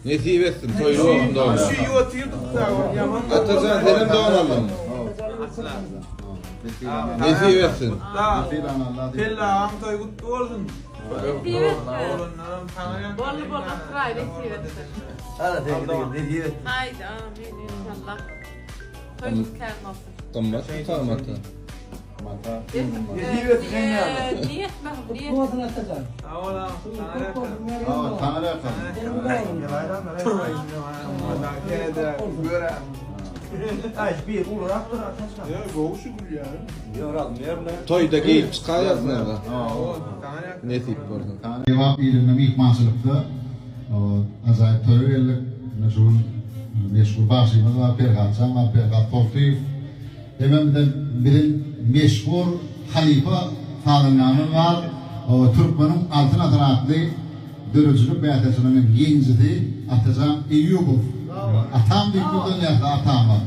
Nesip etsin, toýly bolsun dogan. Atajan senem dogan aldyňmy? Nesip etsin. Pelle agam toý gutly bolsun. Nesip etsin. Oglanlaram saňa ýan. Boldy boldy Asyraý nesip etsin. Hadi nesip etsin. Haýdy amin inşallah. Toýumyz kän bolsun. Gymmat bu mata. Mata. Nesip etsin sen ýaly. Niýet möhüm niýet. Bolsun Atajan. Sag bol agam. Saňa ýakyn. Saňa ýakyn. Toýda geýip çykaýarsyň aga. Nesip bolsa. Lebap ilinde myhmançylykda ajaýyp toýa geldik. Ine şu gün meşhur bagşymyz bar, Perhatjan bar, Perhat Soltyýew. Hemem biziň meşhur halypa sazandamyz bar. Türkmeniň Altyn asyry atly döredijilik bäsleşiginiň hem ýeňijisi Atajan Eýýubow. Atam diýip ýüzlenýäs-de atama.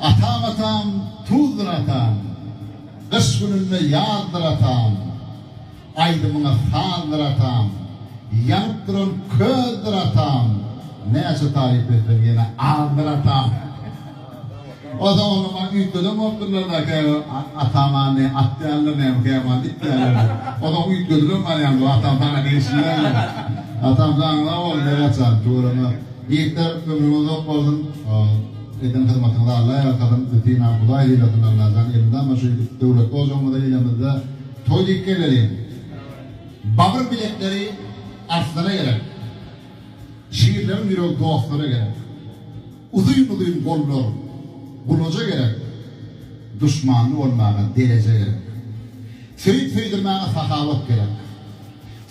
Atam atam tuzdur atam, Gyş gününde ýazdyr atam, Aýdymyňa sazdyr atam, Ýanyp duran közdür atam, Näçe taryp etseň ýene azdyr atam. Onsoň onda maňa üýtgeden bolupdyrlar-da, käbir atamany at diýýärler, näme kämany it diýýärler. Onsoň üýtgedilen barýan bu atam saňa degişli däldir. Atam janyň sag bolsun, Berat jan, tüweleme. Ýigitler ömrüňiz uzak bolsun, eden hyzmatyňyzy Alla ýalkasyn, bütinam Hudaý sylasyn Allajan elmydama şu döwletli ojagymyzda ilemizde toý diýip geleliň. Bagyr bilekleri arslana gerek. Şirleriň ýüregi dostlara gerek. Uzyn-uzyn gollar gulaja gerek, Duşmanly bolmaga dereje gerek. Söýüp-söýdürmäge sahawat gerek,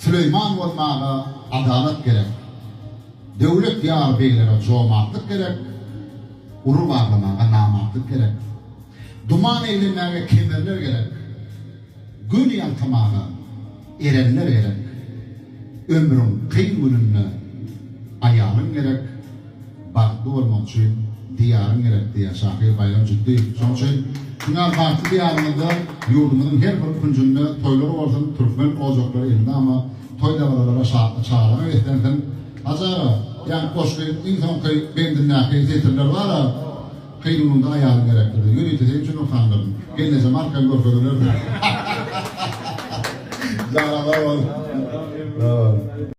Süleýman bolmaga adalat gerek. Döwlet ýar beglere jomartlyk gerek, Ury barlamaga namartlyk gerek. Duman eglemäge kemerler gerek, Göni ýalkamaga erenler gerek. Ömrüň kyn gününde aýalyň gerek, Bagtly bolmak üçin Diýaryň gerek diýýär şahyr Baýram Jütdiýew. Şonuň üçin diňe bagtly Diýarymyzda ýurdumyzyň her bir künjünde toýlar bolsun, türkmen ojaklary elmydama toý dabaralara şatlyk şagalaňa beslensin. Hajy aga, ýaňky goşgyň iň soňky bendindäki setirler bar-a, Kyn günüňde aýalyň gerekdir diýip, ýörite seň üçin okandyryn. Gelnejem arkaýyn görkezilerdi. Jana sag bol. Sag bol.